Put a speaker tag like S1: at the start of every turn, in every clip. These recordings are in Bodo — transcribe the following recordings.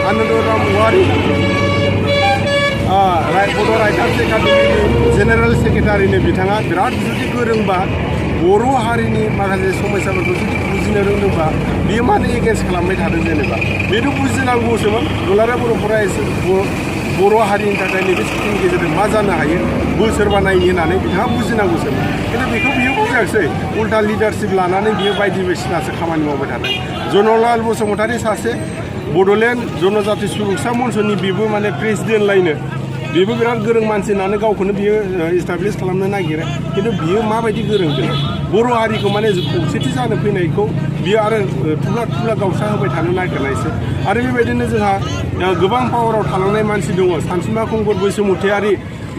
S1: आनन्दराम औवारि बड' राइटार्स एकाडेमिनि जेनेरेल सेक्रेटारिनो बिथाङा बिराद जुदि गोरोंबा बर' हारिनि माखासे समस्याफोरखौ जुदि बुजिनो रोंदोंबा बियो मानो एगेन्स्ट खालामबाय थादों जेनेबा बेथ' बुजिनांगौसोमोन दुलाराय बर'फोरा एसे बर' हारिनि थाखाय नैबे सुखिनि गेजेरजों मा जानो हायो बोसोरबा नायनि होननानै बिथाङा बुजिनांगौसोमोन खिन्थु बेखौ बियो बुजियाखिसै उल्था लिडारशिप लानानै बियो बायदि बायदिसिनासो खामानि मावबाय थादों जनरलाल बसुमतारी सासे बड'लेण्ड जनजाति सुरक्षा मन्चनि बेबो माने प्रेसिडेन्ट लायनो बेबो बिराद गोरों मानसि होननानै गावखौनो बियो इस्टाब्लिश खालामनो नागिरो खिन्थु बियो माबायदि गोरों बर' हारिखौ माने खौसेथि जानो फैनायखौ बियो आरो थुब्ला थुब्ला गावस्रा होबाय थानो नागिरनायसो आरो बेबायदिनो जोंहा गोबां पावाराव थालांनाय मानसि दङ सानसुमा खुंगुर बैसोमुथियारि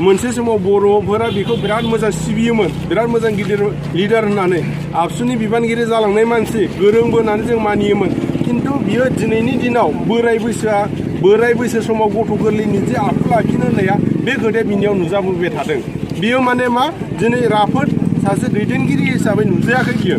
S1: मोनसे समाव बर'फोरा बेखौ बिराद मोजां सिबियोमोन बिराद मोजां गिदिर लिडार होननानै आबसुनि बिबानगिरि जालांनाय मानसि गोरोंबो होननानै जों मानियोमोन खिन्थु बियो दिनैनि दिनाव बोराय बैसो समाव गथ' गोरलैनि जे आखु लाखिनो होननाया बे खोथाया बिनियाव नुजाबोबाय थादों बियो माने मा दिनै राफोद सासे दैदेनगिरि हिसाबै नुजायाखै बियो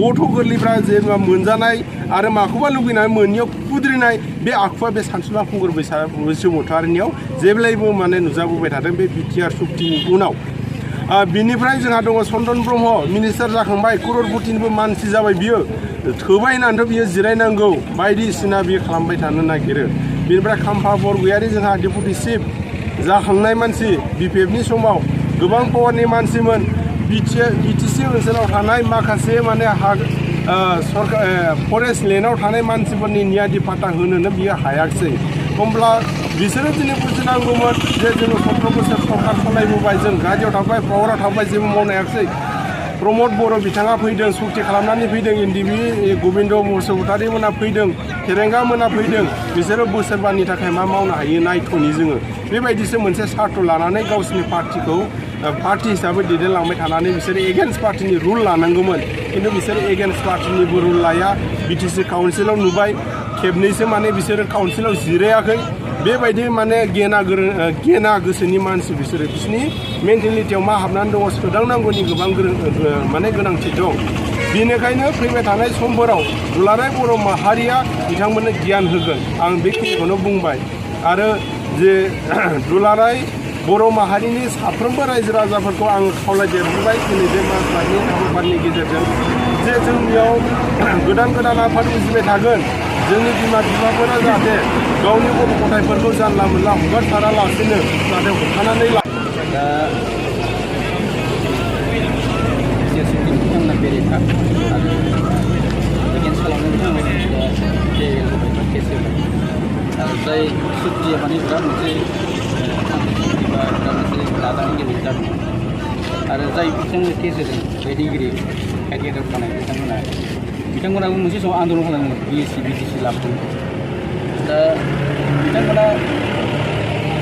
S1: गथ' गोरलैफ्रा जेनेबा मोनजानाय आरो माखौबा लुगैनानै मोनियाव खुद्रिनाय बे आखुवा बे सानसुमा खुंगुर बैसोमुथियारिनियाव जेब्लायबो माने नुजाबोबाय थादों बे बिटिआर सुक्तिनि उनाव बिनिफ्राय जोंहा दङ चन्दन ब्रह्म मिनिस्टार जाखांबाय कर'रपतिनिबो मानसि जाबाय बियो थोबाय होननानैथ' बियो जिरायनांगौ बायदिसिना बियो खालामबाय थानो नागिरो बेनिफ्राय खाम्फा बरगयारि जोंहा डेपुटि चिफ जाखांनाय मानसि बिपिएफनि समाव गोबां पावारनि मानसिमोन बिटिसि ओनसोलाव थानाय माखासे माने फरेस्ट लेन्डआव थानाय मानसिफोरनि न्यायदि फाटा होनोनो बियो हायाखिसै होमब्ला बिसोरो दिनै बुजिनांगौमोन जे जोङो 17 बोसोर सरकार सालायबोबाय जों गादियाव थाबाय पावाराव थाबाय जेबो मावनो हायाखिसै प्रमद बर' बिथाङा फैदों सुक्ति खालामनानै फैदों एनडिबि गबिन्द बसुमतारी मोना फैदों खेरेंगा मोना फैदों बिसोरो बोसोरबानि थाखाय मा मावनो हायो नायथ'नि जोङो बेबायदिसो मोनसे सार्थ लानानै गावसिनि पार्टिखौ पार्टि हिसाबै दैदेनलांबाय थानानै बिसोरो एगेन्स्ट पार्टिनि रुल लानांगौमोन खिन्थु बिसोरो एगेन्स्ट पार्टिनिबो रुल लाया बिटिसि काउन्सिलाव नुबाय खेबनैसो माने बिसोरो काउन्सिलाव जिरायाखै बेबायदि माने गेना गोसोनि मानसि बिसोरो बिसोरनि मेन्टेलिटियाव मा हाबनानै दङ सोदांनांगौनि गोबां माने गोनांथि दं बेनिखायनो फैबाय थानाय समफोराव दुलाराय बर' माहारिया बिथांमोननो गियान होगोन आं बेखिनिखौनो बुंबाय आरो जे दुलाराय बर' माहारिनि साफ्रोमबो रायजो राजाफोरखौ आं खावलायदेरबाय दिनै बे मासबादनि हाबाफारिनि गेजेरजों जे जोंनियाव गोदान आफाद उजिबाय थागोन जोंनि बिमा बिफाफोरा जाहाथे गावनि गथ' गथायफोरखौ जानला मोनला हगारसारालासिनो जाहाथे होबथानानै
S2: बेरेखा आरो एगेन्स्ट खालामनो जाय सुक्तिया माने बिराद मोनसे बा बिराद मोनसे नाजानायनि गेजेरजों जादों आरो जाय बिथांमोन केस होदों दैदेनगिरि एडभकेटआव थानाय बिथांमोनाबो मोनसे समाव आन्दलन खालामदोंमोन बिएससि बिटिसि लाबोदों दा बिथांमोना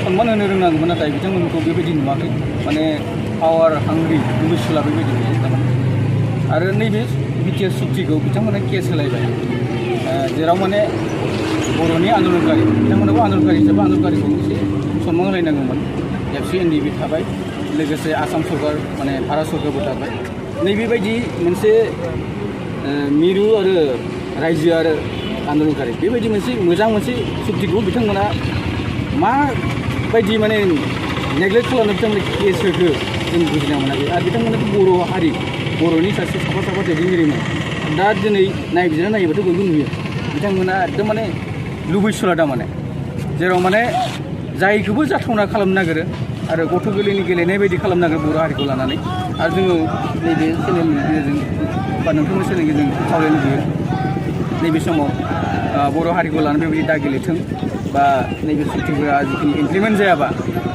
S2: सनमान होनो रोंनांगौमोन नाथाय बिथांमोनखौ बेबायदि नुवाखै माने पावार हांग्रि लुबैसुला बेबायदि नुयो थारमाने आरो नैबे बिटिआर सुक्तिखौ बिथांमोना केस होलायबाय जेराव माने बर'नि आन्दलनकारि बिथांमोनाबो आन्दलनकारि हिसाबै आन्दलनकारिखौ एसे सनमान होलायनांगौमोन एबसु एनडिबि थाबाय लोगोसे आसाम सरकार माने भारत सरकारबो थाबाय नैबेबायदि मोनसे मिरु आरो रायजो आरो आन्दलनकारि बेबायदि मोनसे मोजां मोनसे सुक्तिखौ बिथांमोना माबायदि माने नेग्लेक्ट खालामनो बिथांमोना केस होखो जों बुजिना मोनाखै आरो बिथांमोना बर' हारि बर'नि सासे साफा दैदेनगिरिमोन दा दिनै नायबिजिरना नायोबाथ' बयबो नुयो बिथांमोना एकदम माने लुबैसुला माने जेराव माने जायखौबो जाथावना खालामनो नागिरो आरो गथ' गोरलैनि गेलेनाय बायदि खालामनो नागिरो बर' हारिखौ लानानै आरो जोङो नैबे चेनेलनि गेजेरजों बा नोंथांनि चेनेलनि गेजेरजों खावलायनो लुबैयो नैबे समाव बर' हारिखौ लानानै बेबायदि दा गेलेथों बा नैबे सुक्तिफोरा जिखिनि इमप्लिमेन्ट जायाबा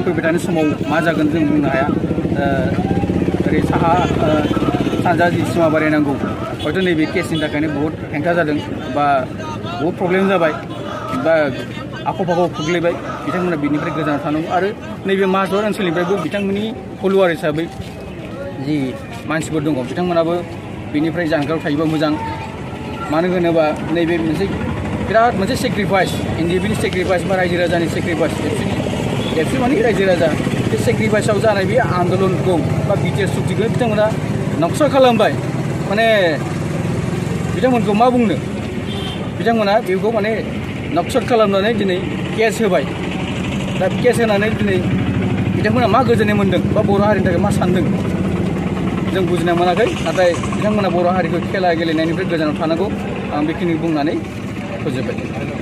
S2: फैबाय थानाय समाव मा जागोन जों बुंनो हाया ओरै सानजा जि सिमा बारायनांगौ हयथ' नैबे केसनि थाखायनो बहुद हेंथा जादों बा बहुद प्रब्लेम जाबाय बा आख' फाख'आव खोख्लैबाय बिथांमोना बिनिफ्राय गोजानाव थानांगौ आरो नैबे माजर ओनसोलनिफ्रायबो बिथांमोननि फल'वार हिसाबै जि मानसिफोर दङ बिथांमोनाबो बिनिफ्राय जानगाराव थायोबा मोजां मानो होनोबा नैबे मोनसे बिराद मोनसे सेक्रिफाइस एनडिबिनि सेक्रिफाइस बा रायजो राजानि सेक्रिफाइस एबसु माने रायजो राजा बे सेक्रिफाइसआव जानाय बे आन्दलनखौ बा बिटिआर सुक्तिखौ बिथांमोना नक्सा खालामबाय माने बिथांमोनखौ मा बुंनो बिथांमोना बेखौ माने नक्सल खालामनानै दिनै केस होबाय दा केस होनानै दिनै बिथांमोना मा गोजोननाय मोन्दों बा बर' हारिनि थाखाय मा सानदों जों बुजिना मोनाखै नाथाय बिथांमोना बर' हारिखौ खेला गेलेनायनिफ्राय गोजानाव थानांगौ आं बेखिनि बुंनानै फोजोबबाय